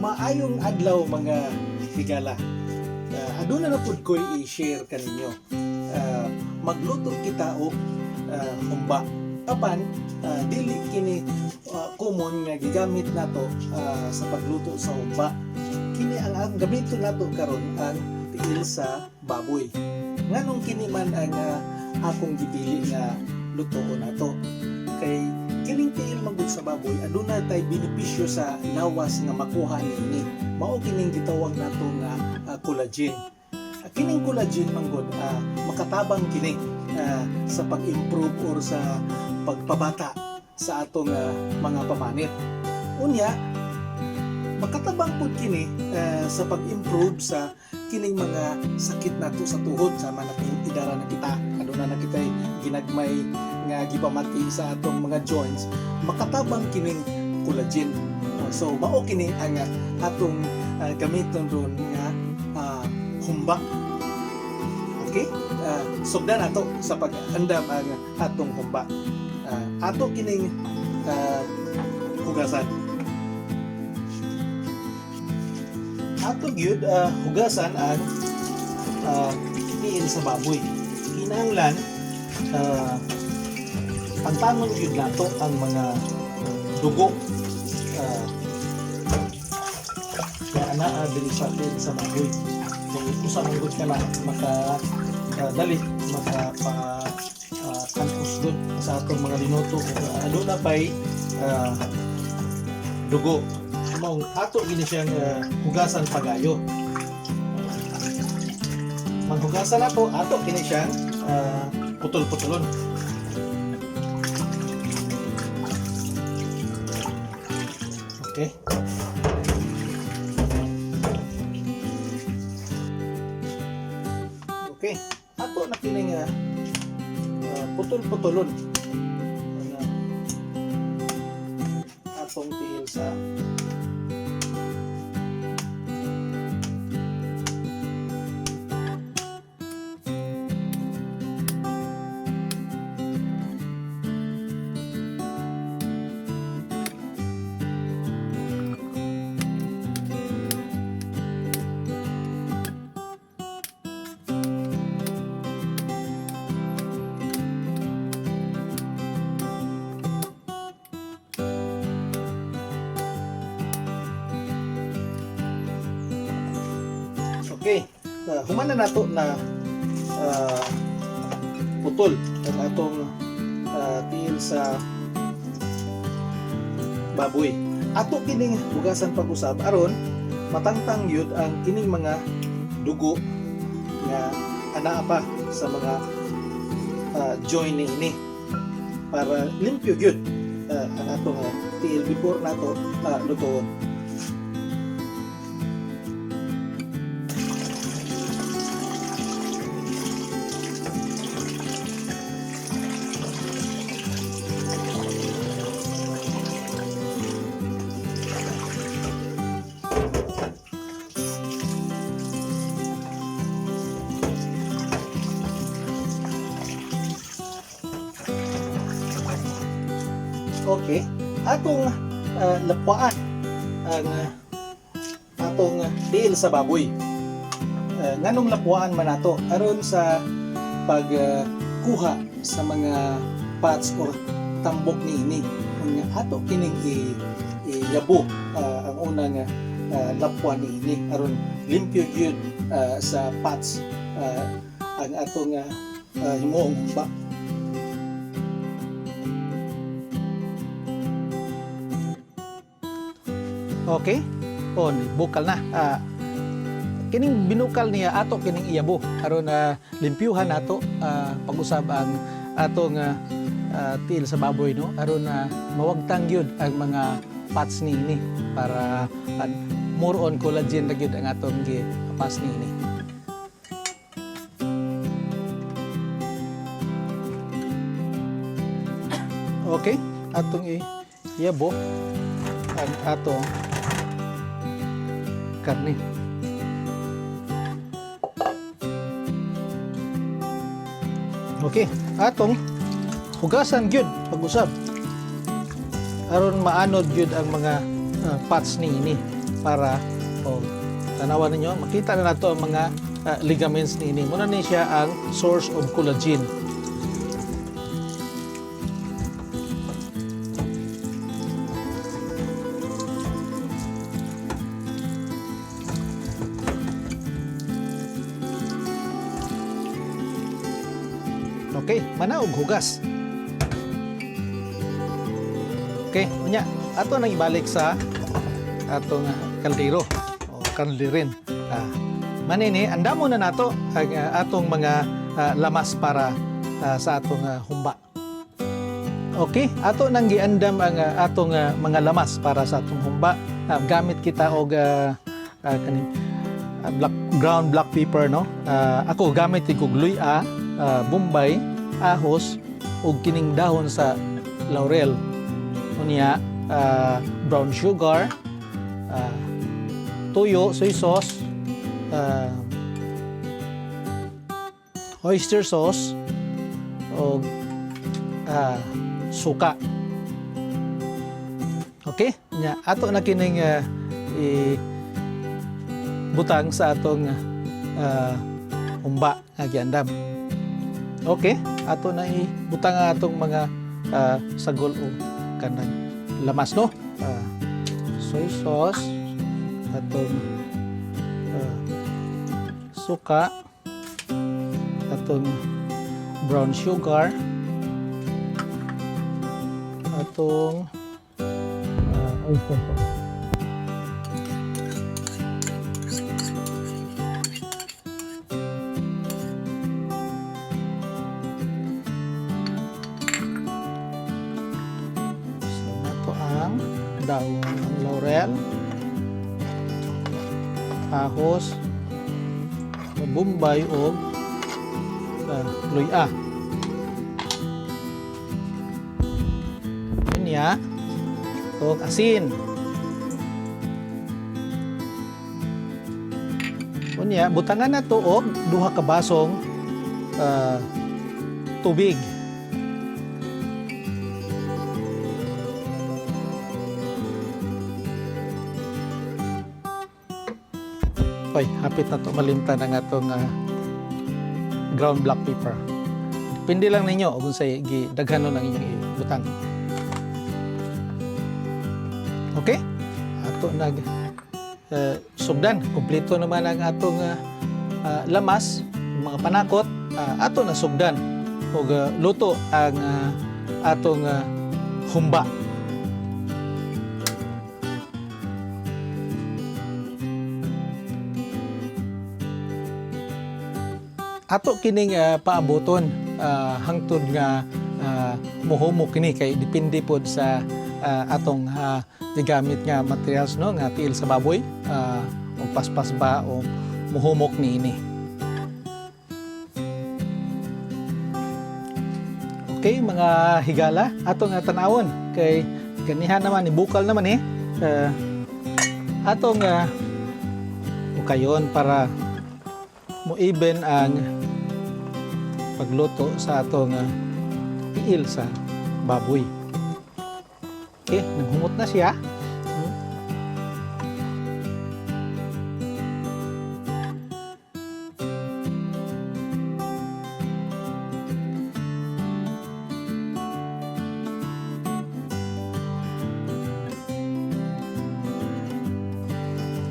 Maayong adlaw, mga higala. Aduna na pud ko'y i-share kaninyo. Magluto kita og humba. Apan dili kini common nga gigamit nato sa pagluto sa humba. Kini ang gamiton nato karon ang tiil sa baboy. Nganong kini man ang akong gipili nga lutoon nato? Kay kining tiil man gud sa baboy, aduna tay benepisyo sa lawas nga makuha niini. Mao kining gitawag nato nga collagen. Kining collagen man gud, makatabang kini sa pag-improve or sa pagpabata sa atong mga pamanit. Unya, makatabang pud kini sa pag-improve sa kining mga sakit nato sa tuhod, sama na kung idara na kita, aduna na kitay ginagmay nga gipamati sa atong mga joints, makatabang kining collagen. So mao kini ang atong gamiton ron nga humba. Okay? Sugdan nato sa pag-andam ang atong humba. Ato kining hugasan. Ato gyud hugasan ang tiil sa baboy. Kinahanglan pantangon gyud nato ang mga dugo nga anaa diri sa tiil sa baboy. Kung usa man gud kana maka dali maka pa tangkos gud sa atong mga linuto kung aduna pay dugo. Maong ato gini siyang hugasan pagayo. Maghugasan nato, ato kini siyang putol-putulon. Okay. Okay. Ato na kini nga putol-putulon ang atong tiil sa. Okay. Human na nato na putol ang atong tiil sa baboy. Ato kining hugasan pag-usab aron matangtang yun ang kining mga dugo nga anaa pa sa mga joint niini para limpyo gyud ang atong tiil before nato lutoon. Okay. Atong lapwaan ang atong tiil sa baboy. Nganong lapwaan man nato? Aron sa pagkuha sa mga parts or tambok niini. Unya ato kining iyabo ang unang lapwa niini aron limpyo gyud sa parts ang atong himuong humba. Okay? O, bukal na. Kining binukal niya, ato kining iyabo aron na limpyuhan nato pag-usab ang atong tiil sa baboy, no, aron na mawagtang gyud ang mga parts niini para more on collagen na gyud ang atong gipas niini. Okay, atong iyabo ang atong karne. Okay, atong hugasan gyud pag-usab aron maanod gyud ang mga parts niini. Para oh, tanawan ninyo, makita na nato ang mga ligaments niini. Muna ni siya ang source of collagen. Okay, mana og hugas. Okay, unya ato nang ibalik sa atong kaldero o kalderin. Manini, andamo na nato ang atong mga lamas para sa atong humba. Okay, ato nang giandam ang atong mga lamas para sa atong humba. Gamit kita og kaning black ground black pepper, no. Ako gamit og luya, bombay, ahos ug kining dahon sa laurel. Unya, brown sugar, tuyo, soy sauce, oyster sauce og suka. Okay? Nya ato na kining i butang sa atong humba nga giandam. Okay, ato na ibutang ang atong mga sagol o kanang lamas, no? Soy sauce, atong suka, atong brown sugar, atong oyster sauce. So, nato ang dahon ng laurel, ahos, bombay o luya. Unya, og asin. Unya, butangan na to og duha ka basong tubig. Oy, hapit na to malimtan ang atong ground black pepper. Depende lang ninyo kung sa gidaghanon ang inyong ibutang. Okay? Ato nag sugdan. Kompleto naman ang atong lamas, mga panakot, ato na sugdan og luto ang atong humba. Ato kining paaboton hangtod nga muhumok kini kay depende pod sa atong gigamit nga materials, no, nga tiil sa baboy, o paspas ba o muhumok niini. Okay, mga higala, ato nga tanawon kay ganihan naman ibukal naman eh. Atong ukayon para mo even ang pagluto sa atong tiil sa baboy. Okay, naghumot na siya.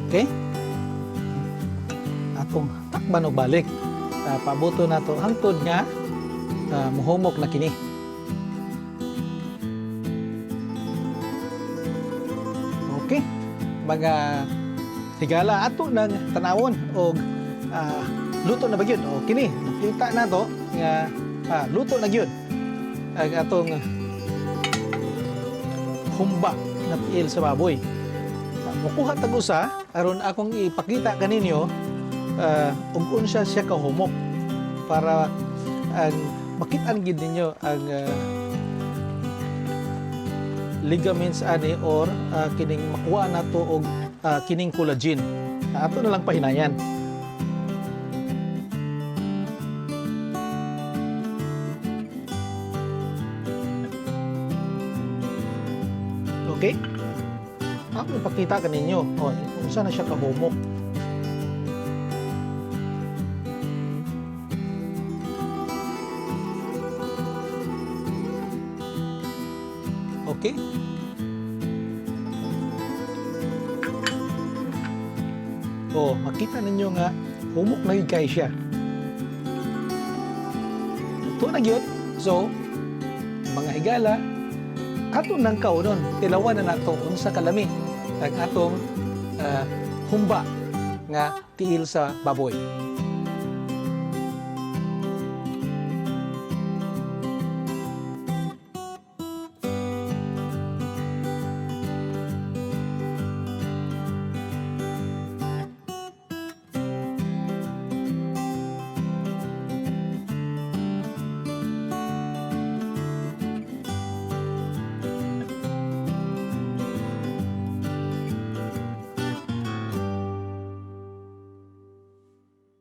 Okay? Atong takban og balik. Pabuto na to hangtod nga muhumok na kini. Okay. Mga higala, ato nang tanawon og luto na ba gyud? O kini makita na to nga luto na gyud ang atong humba nga tiil sa baboy. Mukuha tag usa aron akong ipakita kaninyo ug unsa siya kahumok para ang makit-an gid ninyo ang ligaments ani or kining makuha nato og kining collagen. Ato na lang pahinayan. Okay? Ako ipakita kaninyo. Oh, unsa na siya kahumok. Okay? Oh, makita ninyo nga humok na gyud kay siya. Ito na gyud. So, mga higala, ato nang kaunon, tilawan na nato unsa kalami ang atong humba nga tiil sa baboy.